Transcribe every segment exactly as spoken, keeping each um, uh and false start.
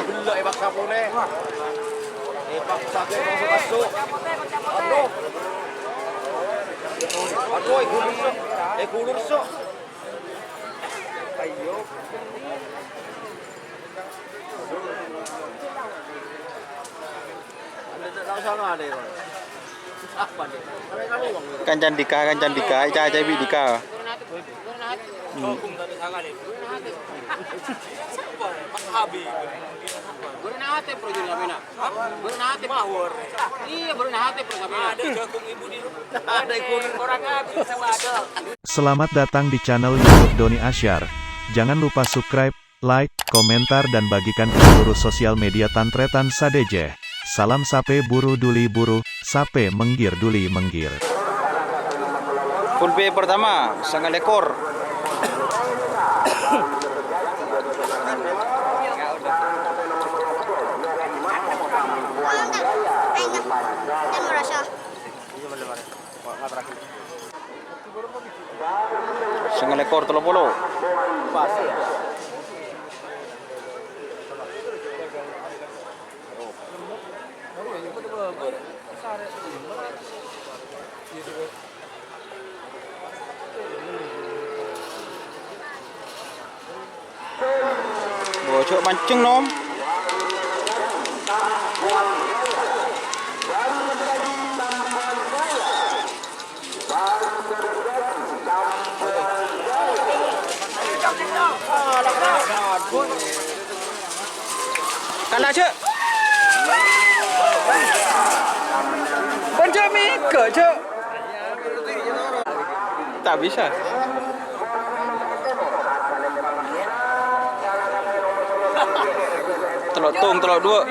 Gellâ' èpaksa polè. Èpaksa polè masuk, masuk. Aduh. Aduh, èghulur, sok. Èghulur, sok. Ayo. Kancana Dika, kancana Dika, ècacaè bi' Dika. Hmm. Selamat datang di channel YouTube Doni Asyar. Jangan lupa subscribe, like, komentar, dan bagikan ke seluruh sosial media tan-tarètan sadhâjâ. Salam sapè buru duli buru, sapè mèngghir duli mèngghir. Full B pertama, sanga lèkor. Sanga lèkor tello polo. Bojok mancing, Nom. Kala, Cek. Bân Cek mèghâ, Cek. Tak bisa. Tello' tong, tello' duwâ'.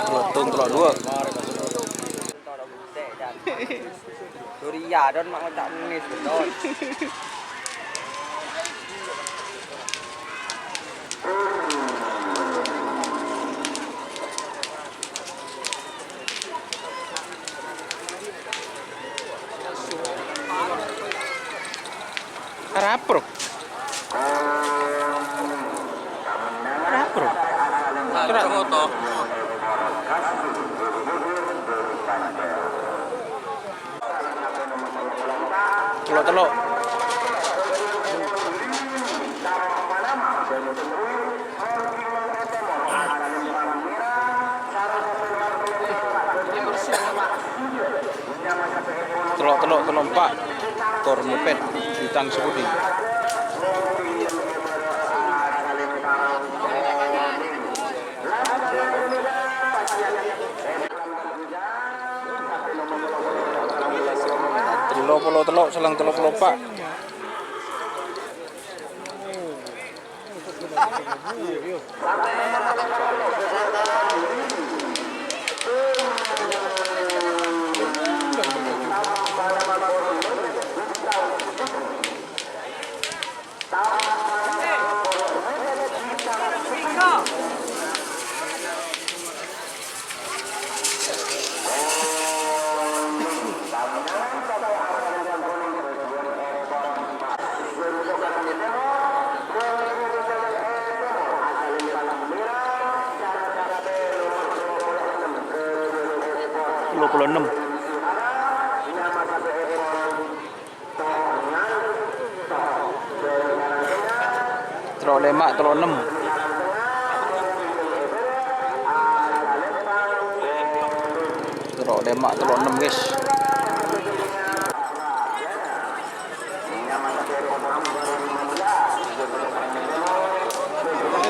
Tello' tong, tello' duwâ'. Durian, don, mak ngocak nangis, don. Arapa, Bro? Arapa, Bro? Ora. Tello'-tello'. Tello'-tello', tello' empa'. Tor mopèt, bintang sapodi. Tello polo tello', salang tello polo empa'. Tello polo ennem. Tello' lèma', tello' ennem. Tello' lèma', tello' ennem, guys.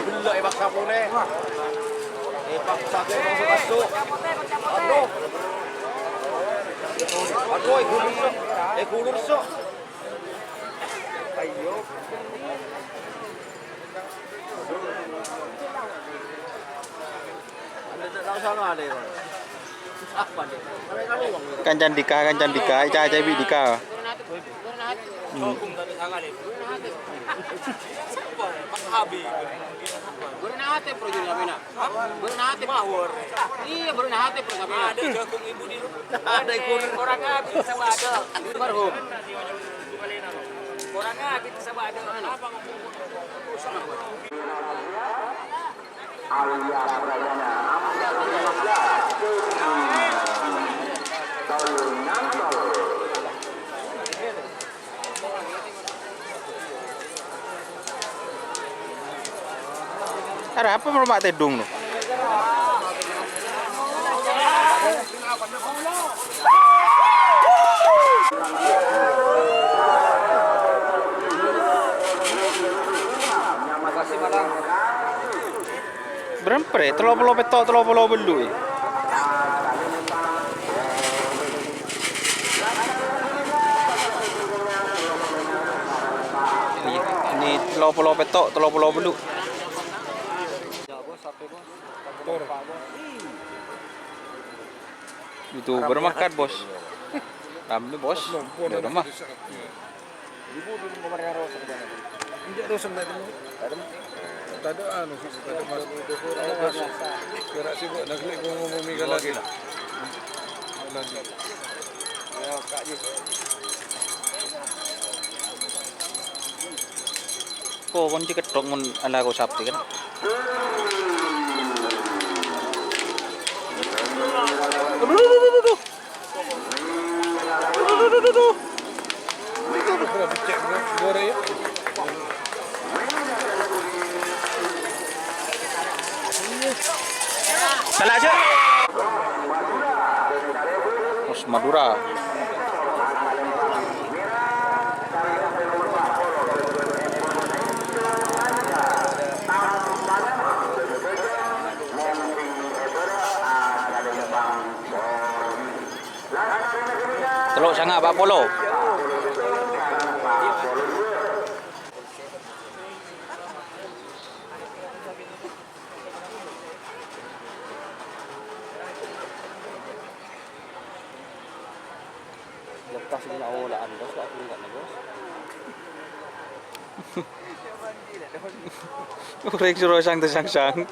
Gellâ' èpaksa polè. Èpaksa polè masuk, masuk. Aduh. Aduh, èghulur, sok. Èghulur, sok. Ayo. Kancana Dika, kancana Dika, ècacaè bi' Dika. Hmm. Habib. Bârâ'na atè, Bro, jârèya, Bina. Bârâ'na atè. Mawar. Iyâ, bârâ'na atè, Bro, Bina. Ada jagung ibu di rumah. Ada ibu. Korang abit sè bâdâ. Almarhum. Korang abit sè bâdâ. Alias Pradana, ambil lima belas. Tol Nantol. Arapa molo ma' tèdung, no? Bârâmpa rè? Tello polo pètto', tello polo bâllu', è? Ini, ini tello polo pètto', tello polo bâllu'. Itu bermakat, Bos. Ramè, Bos. Di rumah. Tadâ' anu, sih, tadâ' masuk. Kèra sibuk, nah, klik ngomong-ngomong lagi. Ko' konci kètthok mon alako Sabtu, kan? Aduh, aduh, aduh, aduh, aduh. Salah aja. Pos Madura. Tello' sanga' pa' polo. Lepas guna ola'an, Bos, kok aku enggak nih, Bos. Orèng soro sang-, sang-sang.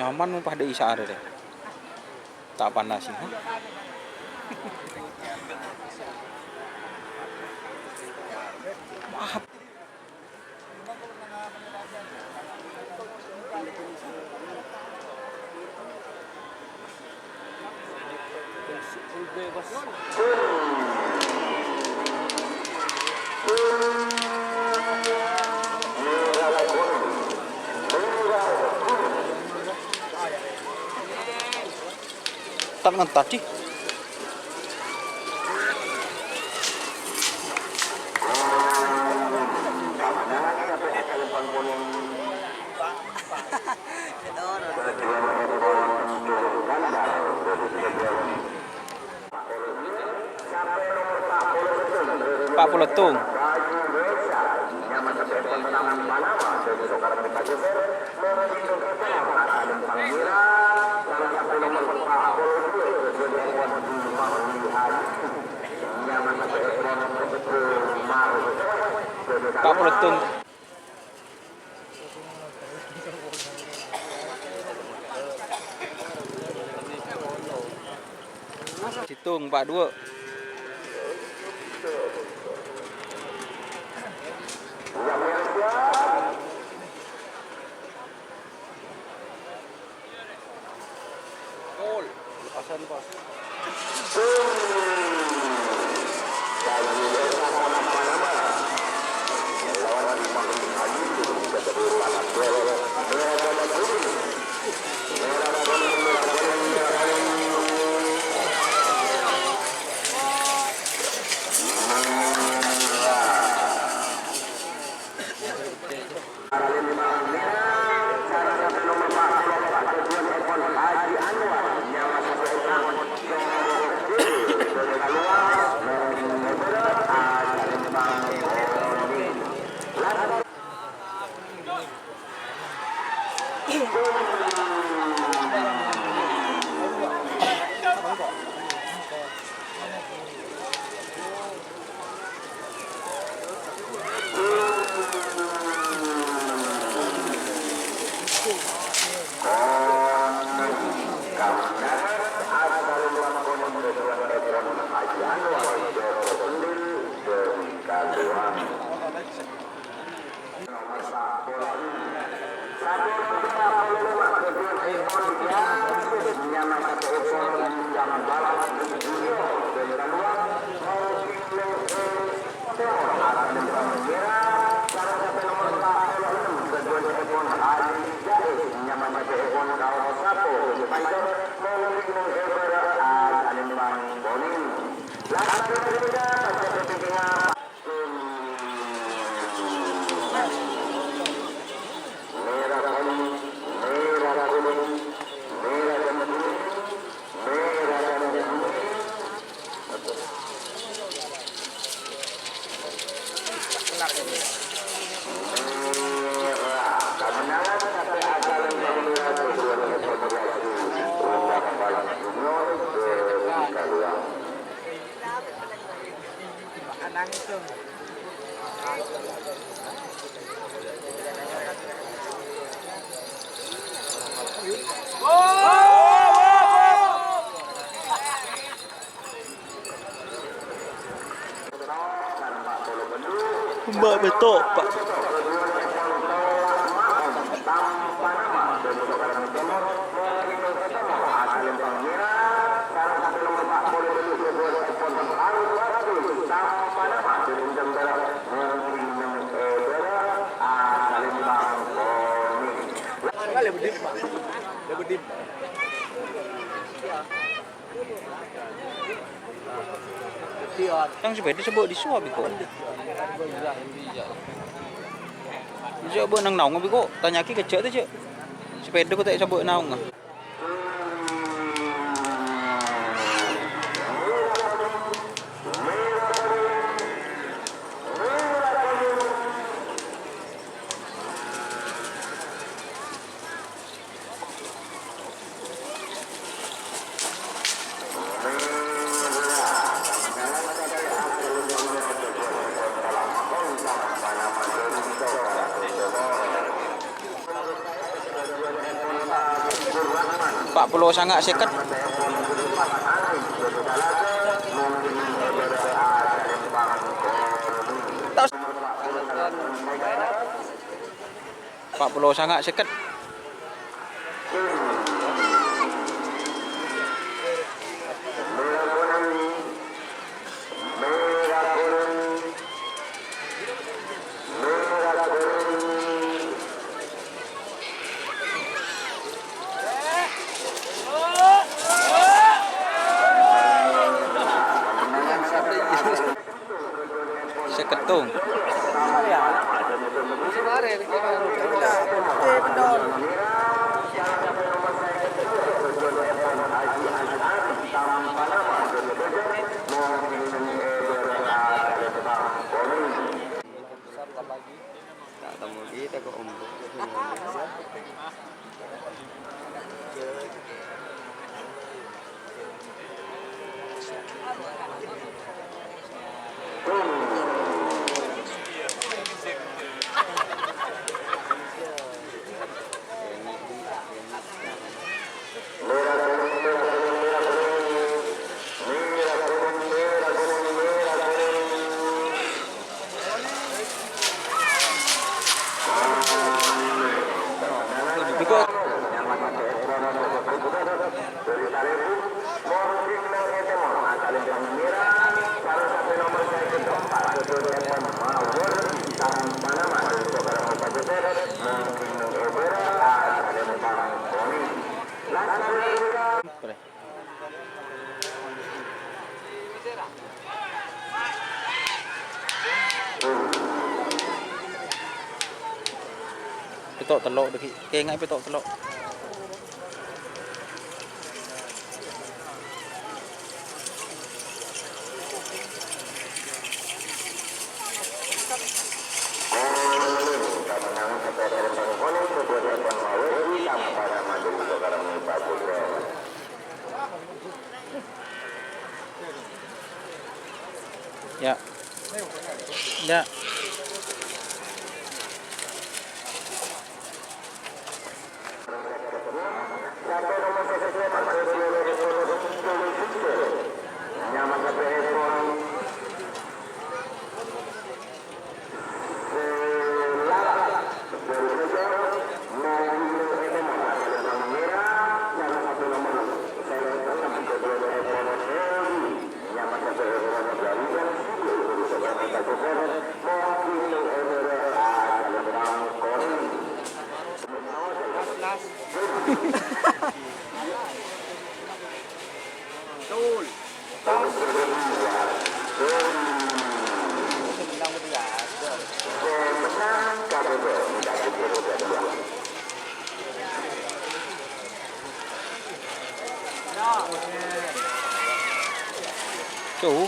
Nyaman mon pas dâ' Isa arè, rè. Ta' panas, ha? Maaf. Tat ngentat, Di. Pa' polo tong. Pa' polo tong. Sèttong, pa' duwâ'. Gol. Lepasan, Bos. Mbak betok, Pak. Tang sepeda coba disuap iko. Coba nang naong iko, tanyaki kejak tuh, Cek. Sepeda kok tak coba naong. Pa' polo sanga' sèket. Pa' polo sanga' sèket. Sèket tong. Ta' temmo kita kok, Om. Pèto' tello' dhâggi'. Kènga'è pèto' tello'. Ya. Tuh.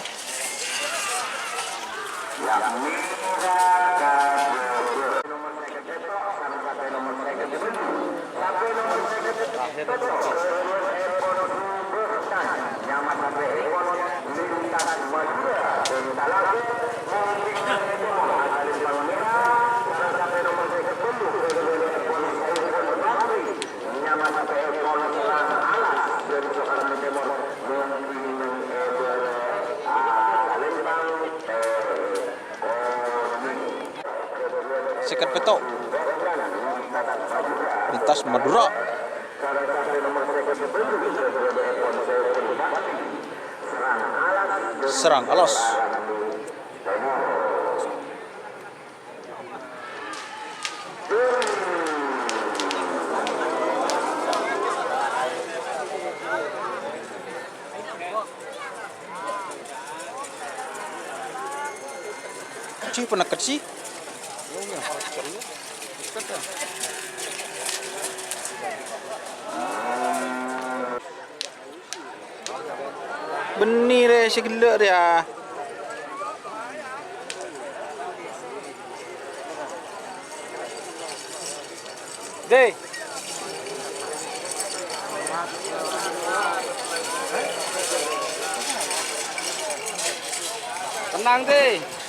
Sèket pètto'. Lintas Madura. Serang alas. Cih, peneket sih. Bânnè rè sè ghellâ' rèya. Dè. Tenang, Dè.